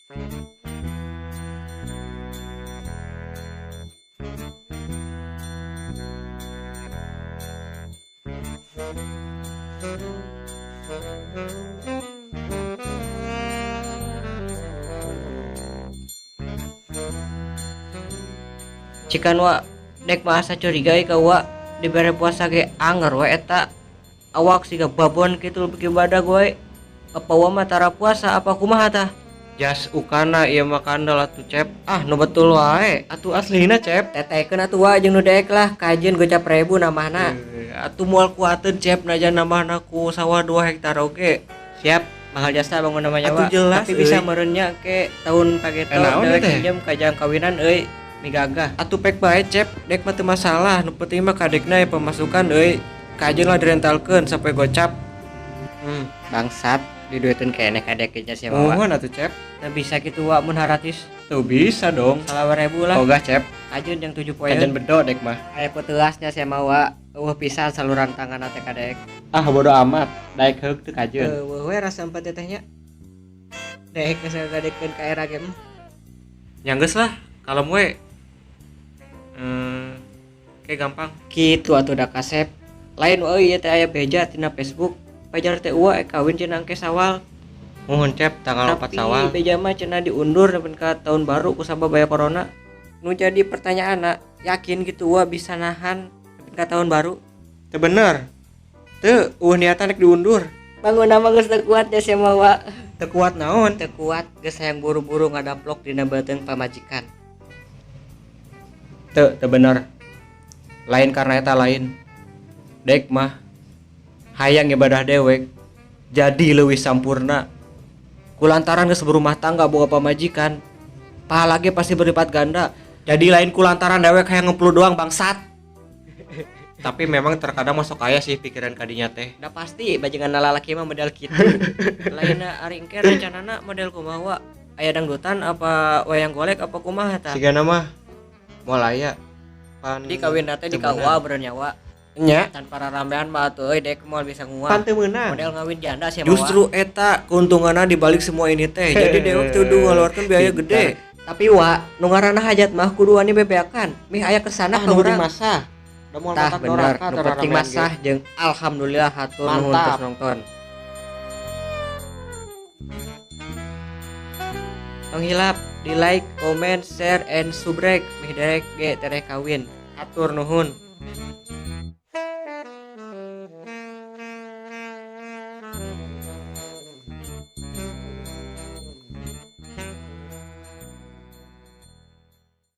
Cikan wa dek mah asa curiga ka wa dibere puasa ge anger we eta awak siga babon kitu lebih badag we. Apa wa mah tara puasa apa kumaha tah? Jas ukana ieu mah kandel atuh Cep. Ah nu betul wae atuh aslina Cep. Tetekeun atuh wa jeung nu daek lah kajeun 50.000 namahna. Atuh moal kuateun Cep najan namahna ku sawah 2 hektar oge. Siap, mahal jasa bangun namanya wa. Jelas, tapi bisa meureunnya ke tahun pageto dewek pinjam kajang kawinan euy. Migagah. Atuh pek bae Cep, dek mah teu masalah, nu penting mah kadekna aya pemasukan euy. Kajeun lah direntalkeun sampai gocap. Bangsat, diduiteun keneh kadek ge sia mah. Mohon atuh Cep. Teu bisa kitu wa mun haratis. Teu bisa dong. 20.000 lah. Ogah Cep. Kajeun jeung 7 poe. Kajeun bedo dek mah. Aya peuteasnya sia mah wa. Eueuh pisan saluran tangan teh kadek. Ah bodo amat, daek heuk teu kajeun. Eueuh we rasa empat teh nya. Daek geus ngagadekeun ka era ge. Nya geus lah, kalem we. Kayak gampang gitu atuh da kasep. Lain euy ieu teh aya beja tina Facebook. Pajar teh uwa kawin cenah engke Sawal. Mohon Cep tanggal 4 Sawal. Tapi beja mah cenah diundur nepi ka tahun baru kusabab aya corona. Nu jadi pertanyaanna, yakin gitu uwa bisa nahan nepi ka tahun baru? Teu bener. Teu eueuh niatan rek diundur. Bangun mah geus teu kuat nya sia mah wa. Teu kuat naon? Teu kuat geus hayang buru-buru ngadaplok dina beuteung pamajikan. Teu bener. Lain karena eta lain. Dek mah hayang ibadah dewek jadi leuwih sampurna. Kulantaran geus berumah tangga boga pamajikan, pahala ge pasti berlipat ganda. Jadi lain kulantaran dewek hayang ngeplu doang bangsat. Tapi memang terkadang masuk aya sih pikiran kadinya teh. Udah pasti bajingan lalaki mah model kitu. Lainna ari engke rencanana model kumaha wa? Aya dangdutan apa wayang golek apa kumaha tah? Sigana mah moal aya. Pan di kawin teh di KUA beureun nyawa. Nya tanpa rarambean mah atuh euy dek moal bisa nguah. Pan teu meunang. Model ngawin janda sia mah. Justru eta keuntunganna di balik semua ini teh. Jadi dewek teu kudu ngaluarkeun biaya gede. Tapi wa nu ngaranna hajat mah kudu wani bebeakan. Mih aya kersana ka urang. Masah. Da moal tah bener, nu penting masah jeung alhamdulillah hatur nuhun terus nonton. Tong hilap di like, comment, share, and subrek mih derek ge tereh kawin. Hatur nuhun.